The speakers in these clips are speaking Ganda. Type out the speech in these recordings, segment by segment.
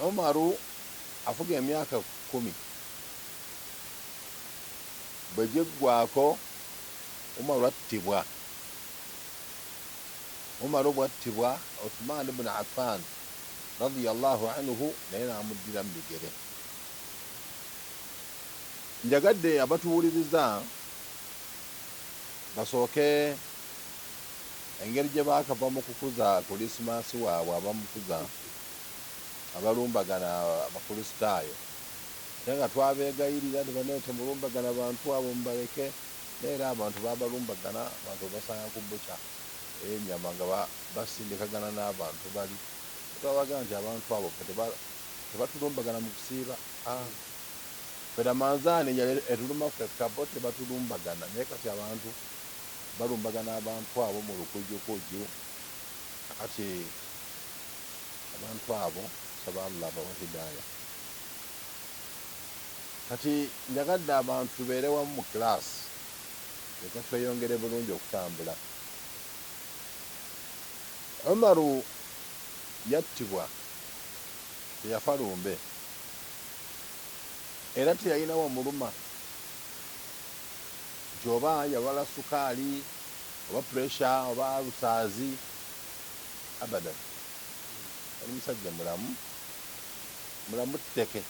Umaru afuga emyaka 10 bwe giggwaako Umaru attibwa. Umaru bw'attibwa, Uthman ibn Affan radhiyallahu anhu naye n'amuddira mu bigere. Njagadde abatuwuliriza basooke engeri gye baakava mu kukuza Kulisimaasi waabwe abamukuza abalumbagana Abakristaayo ate nga twabeegayirira nti banaye temulumbagana bantu abo mubaleke naye era abantu babalumbagana abantu obasanga ku bukya ey'ennyama nga basindikagana n'abantu bali twabagamba nti abantu abo ffe tebatulumbagana mu kusiiba ffe Ramanzaani enjala etuluma ffekka bo tebatulumbagana naye kati abantu balumbagana abantu abo mu lukujjukuju kakati abantu abo nsaba Allah abawe hidaaya. Kati njagadde abantu tubeere wamu mu class tulyoke tweyongere bulungi okutambula. Umaru yattibwa teyafa lumbe era teyalina wamuluma nti oba yalwala sukaali oba pressure oba alusaazi abadan yali musajja mulamu mulamu tteke.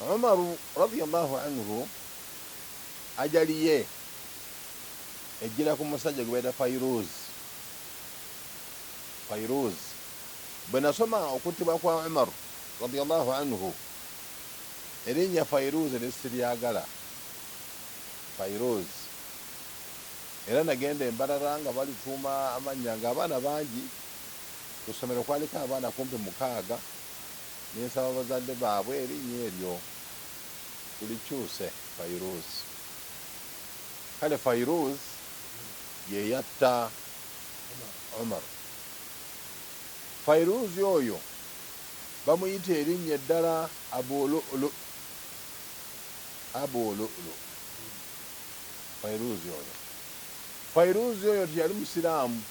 Umaru radhiyallahu anhu ajali ye ejjira ku musajja gwe bayita Fairuz. Fairuz. Bwe nasoma okuttibwa kwa Umar radhiyallahu anhu, erinnya Fairuz ne siryagala. Fairuz. Era nagenda e Mbarara nga balituuma amannya ng'abaana bangi. Ku ssomero kwaliko abaana kumpi mukaaga ne nsaba bazadde baabwe erinnya eryo tulikyuse Fairuz. Kale Fairuz ye yatta Umar. Fairuz oyo bamuyita erinnya eddala Abu Lu'lu. Abu Lu'lu. Fairuz oyo. Fairuz oyo teyali Musiraamu.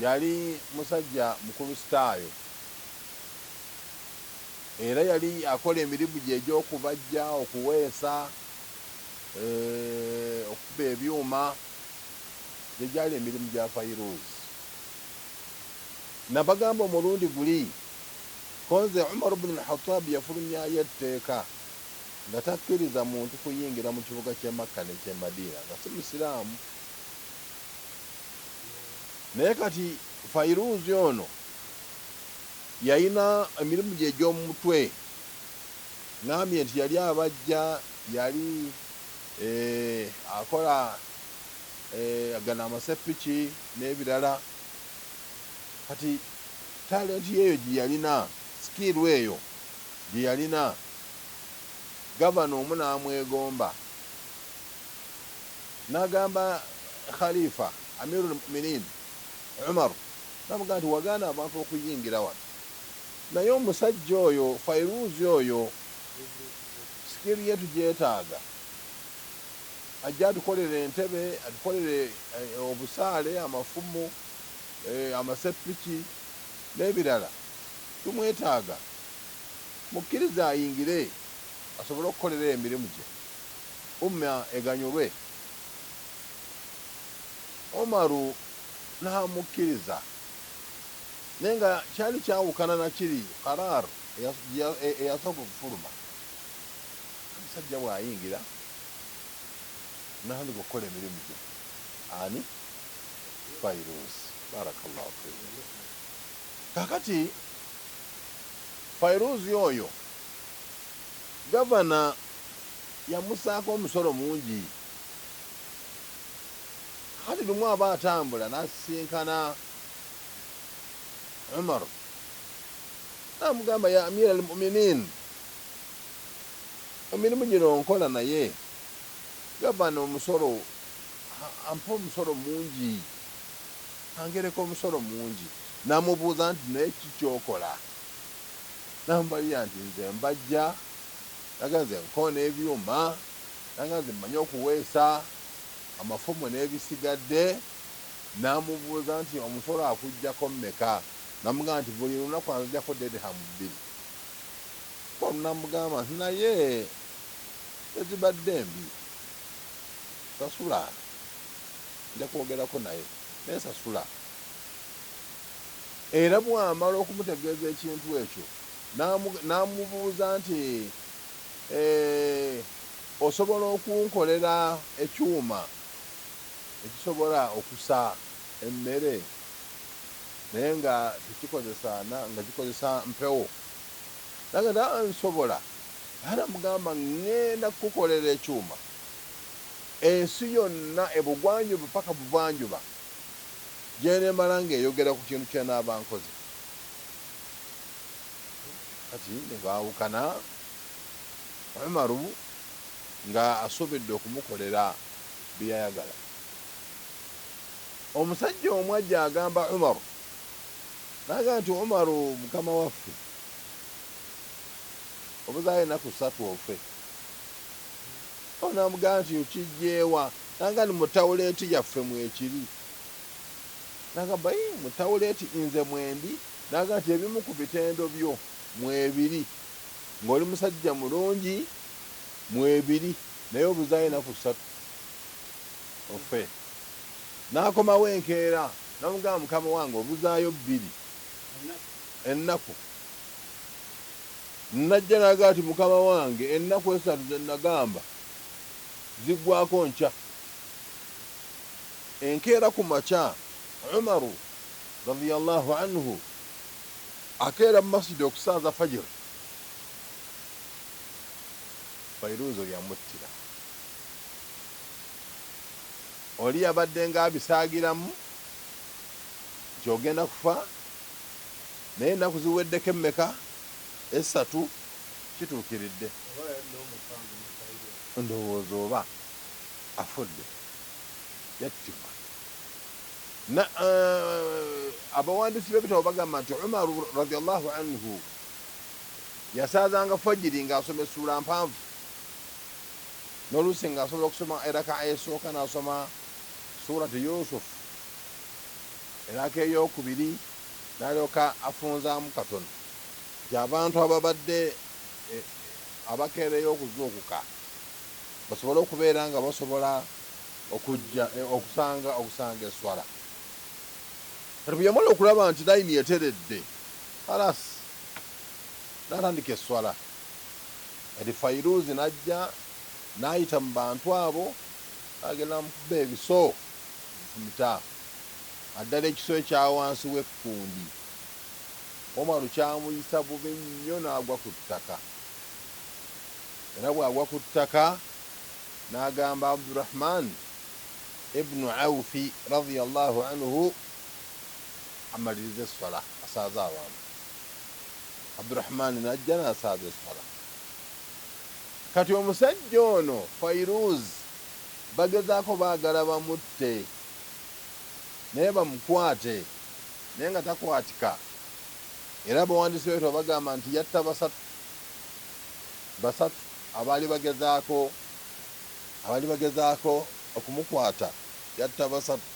Yali musajja Mukristaayo era yali akola emirimu gye egy'okubajja, okuweesa, okukuba ebyuma. Gye gyali emirimu gya Fairuz. Nabagamba omulundi guli, ko nze Umar ibn al-Khattab yafulumyayo etteeka nga takkiriza muntu kuyingira mu kibuga ky'e Makka n'eky'e Madiina nga si Musiraamu. Naye kati Fairuuzi ono yalina emirimu gye egy'omu mutwe. Ŋŋambye nti yali abajja, yali eh, akola eh, gano amaseppiki n'ebirala. Kati talenti eyo gye yalina, sikiiru eyo gye yalina, gavana omu n'amwegomba. N'agamba Khalifa Amirul Muminin Umar n'amugamba nti wagaana abantu okuyingira wano naye omusajja oyo Fairuzi oyo skill ye tugyetaaga ajje atukolere entebe atukolere obusaale amafumu amaseppiki n'ebirala tumwetaaga mukkirize ayingire asobole okukolera emirimu gye. Ummah eganyulwe. Umaru n'amukkiriza naye nga kyali kyawukana na kiri qaraar eyasooka okufuluma. Omusajja bw'ayingira n'atandika okukola emirimu gye. Ani? Fairuz. Barakallahu fiikum. Kaakati Fairuz oyo gavana yamusaako omusolo mungi. Kakati lumu aba atambula n'asisinkana Umar n'amugamba, ya Amira al-Muminin, emirimu gino nkola naye gavana omusolo ampa omusolo mungi, angereka omusolo mungi. N'amubuuza nti naye ki ky'okola? N'amubalira nti nze mbajja Nanga nze nkoona ebyuma, nanga nze mmanyi okuweesa amafumu n'ebisigadde. N'amubuuza nti omusolo akuggyako mmeka? N'amugamba nti buli lunaku anzigyako dirhamu bbiri. Umaru n'amugamba nti naye tezibadde mbi, sasula, nja kwogerako naye, naye sasula. Era bw'amala okumutegeeza ekintu ekyo, n'amubuuza nti, Eh, osobola okunkolera ekyuma ekisobola okusa emmere naye nga tekikozesa nga kikozesa mpewo? Nagamba nti, ah, nsobola. Era namugamba, ŋŋenda kukukolera ekyuma ensi yonna ebugwanjuba paka buvanjuba gyeneemala ng'eyogera ku kintu kyenaaba nkoze. Kati ne baawukana, Umaru nga asuubidde okumukolera bye yayagala. Omusajja omu ajja agamba Umaru n'agamba nti, Umaru mukama waffe, obuzaayo ennaku ssatu ofe. Umaru n'amugamba nti, Okiggye wa? N'agamba nti, Mu tawuleeti yaffe mwekiri. N'agamba, Yii, mu tawuleeti nze mwendi? N'agamba nti, Ebimu ku bitendo byo mwebiri, ng'oli musajja mulungi mwebiri, naye obuzaayo enaku ssatu ofe. N'akomawo enkeera n'amugamba, Mukama wange, obuzaayo bbiri ennaku. N'ajja n'agamba nti, Mukama wange, ennaku essatu ze nagamba ziggwaako nkya. Enkeera ku makya, Umaru radhiyallahu anhu akeera mu masjid okusaaza fajr, Fairuuzi oyo yamuttira. Oli yabadde nga abisaagiramu nti ogenda kufa naye ennaku ziweddeko emmeka? Essatu kituukiridde. Ndowooza oba afudde yattibwa. Na abawandiisi b'ebitabo bagamba nti Umaru radhiyallahu anhu yasaazanga fajiri ng'asoma essuula mpanvu, n'oluusi ng'asobola okusoma erakaa esooka n'asoma Suuratu Yusuf, eraka ey'okubiri n'alyoka afunzaamu katono nti abantu ababadde abakeereyo okuzuukuka basobole okubeera nga basobola okujja okusanga okusanga esswala. Kati bwe yamala okulaba nti layini eteredde, khalas n'atandika esswala. Kati Fairuzi n'ajja n'ayita mu bantu abo n'agenda amukuba ebiso bifumita, naddala ekiso ekya wansi w'ekkundi. Omaru kyamuyisa bubi nnyo n'agwa ku ttaka. Era bw'agwa ku ttaka n'agamba Abdurahman ibnu Awufi radhiyallahu anhu amalirize esswala asaaze abantu. Abdurahman n'ajja n'asaaza esswala. Kati omusajja ono Fairuz bagezaako baagala bamutte naye bamukwate naye nga takwatika era abawandiisi b'ebitabo bagamba nti yatta basatu basatu abaali bagezaako abaali bagezaako okumukwata yatta basatu.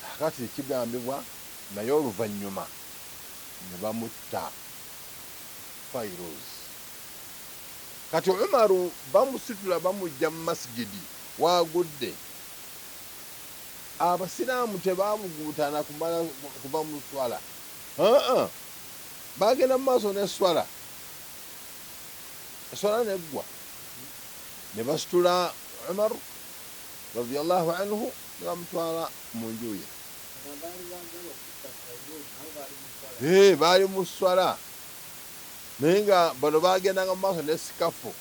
Kaakati kigambibwa naye oluvannyuma ne bamutta Fairuz. Kati Umaru bamusitula bamuggya mu Masjidi w'agudde, Abasiraamu tebaabuguutana kumala kuva mu sswala, haa, baagenda mu maaso n'esswala, esswala n'eggwa ne basitula Umaru radhiyallahu anhu ne bamutwala mu nju ye. Hee, baali mu sswala naye nga bano baagendanga mu maaso ne sikafu,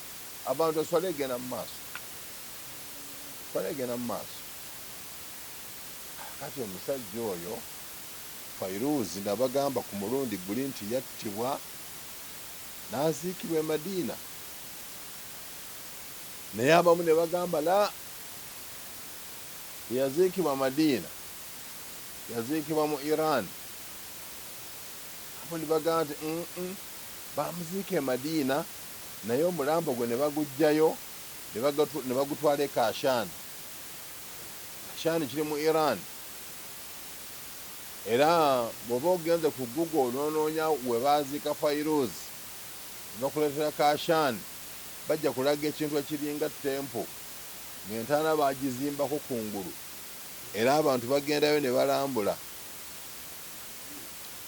abantu esswala egenda mu maaso, esswala egenda mu maaso. Kaakati omusajja oyo Fairuuzi nabagamba ku mulundi guli nti yattibwa n'aziikibwa e Madiina, naye abamu ne bagamba la, teyaziikibwa Madiina, yaziikibwa mu Iran. Abamu ne bagamba nti mm baamuziika e Madiina naye omulambo gwe ne baguggyayo ne bagutwala e Kashan. Kashani kiri mu Iran. Era bw'oba ogenze ku Google n'onoonya we baaziika Fairuz, ne bakuleetera Kashan, bajja kulaga ekintu ekiringa temple ng'entaana baagizimbako kungulu era abantu bagendayo ne balambula.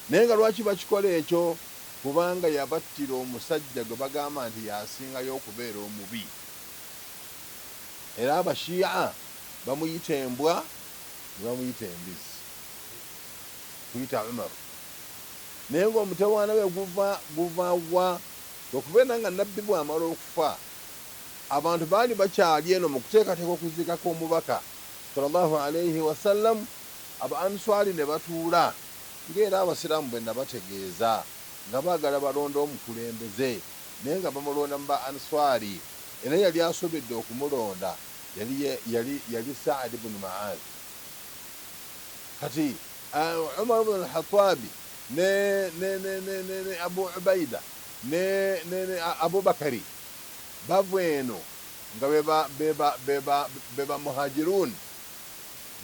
Naye nga lwaki bakikola ekyo? Kubanga yabattira omusajja gwe bagamba nti y'asingayo okubeera omubi. Era Abashia bamuyita embwa ne bamuyita embizzi, kuyita Umar. Naye ng'omutawaana we guva guva wa? Kwe kubeera nga Nabbi bw'amala okufa, abantu baali bakyali eno mu kuteekateeka okuziikako Omubaka sallallahu alaihi wasallam, Aba Answari ne batuula ng'era Abasiraamu bwe nabategeeza nga baagala balonde omukulembeze naye nga bamulonda mu ba Answari era eyali asuubidde okumulonda yali yali yali Saad ibn Muadh. Kati Umar ibn al-Khattabi ne ne ne ne ne ne Abu Ubaida ne ne ne Abubakari bava eno nga beba beba beba beba Muhajirun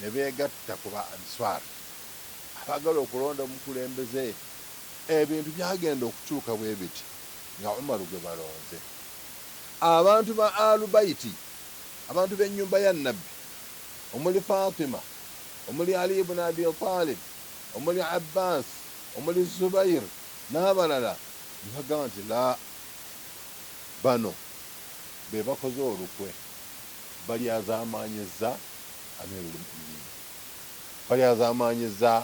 ne beegatta ku ba Answar abaagala okulonda omukulembeze. Ebintu byagenda okukyuka bwe biti nga Umaru gwe balonze. Abantu ba Aalu Baiti, abantu b'ennyumba ya Nabbi, omuli Fatima, omuli Ali ibn Abi Talib, omuli Abbas, omuli Zubair n'abalala ne bagamba nti la, bano be bakoze olukwe balyazaamaanyizza Amirul Mu'minin, balyazaamaanyizza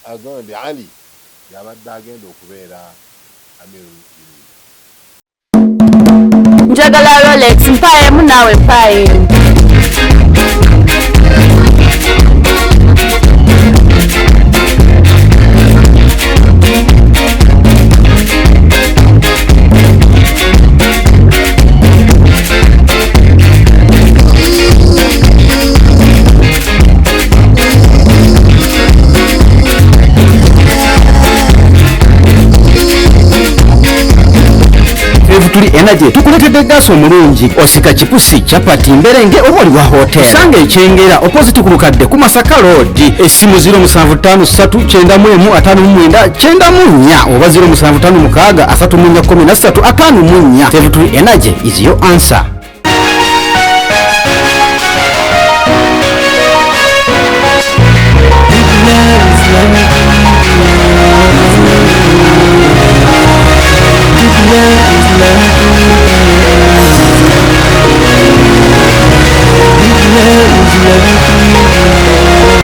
agamba nti Ali y'abadde agenda okubeera Amirul Mu'minin. Njagala Rolex mpaemu naawe mpaemu. Tuli Energy tukuleetedde gaasi omulungi, osika chipusi, chapati, mberenge oba oli wa hotel. Osanga ekyengera opposite ku lukadde ku Masaka Road. Essimu 0753 91 59 94 oba 0756 34 13 54. Tuli Energy is your answer.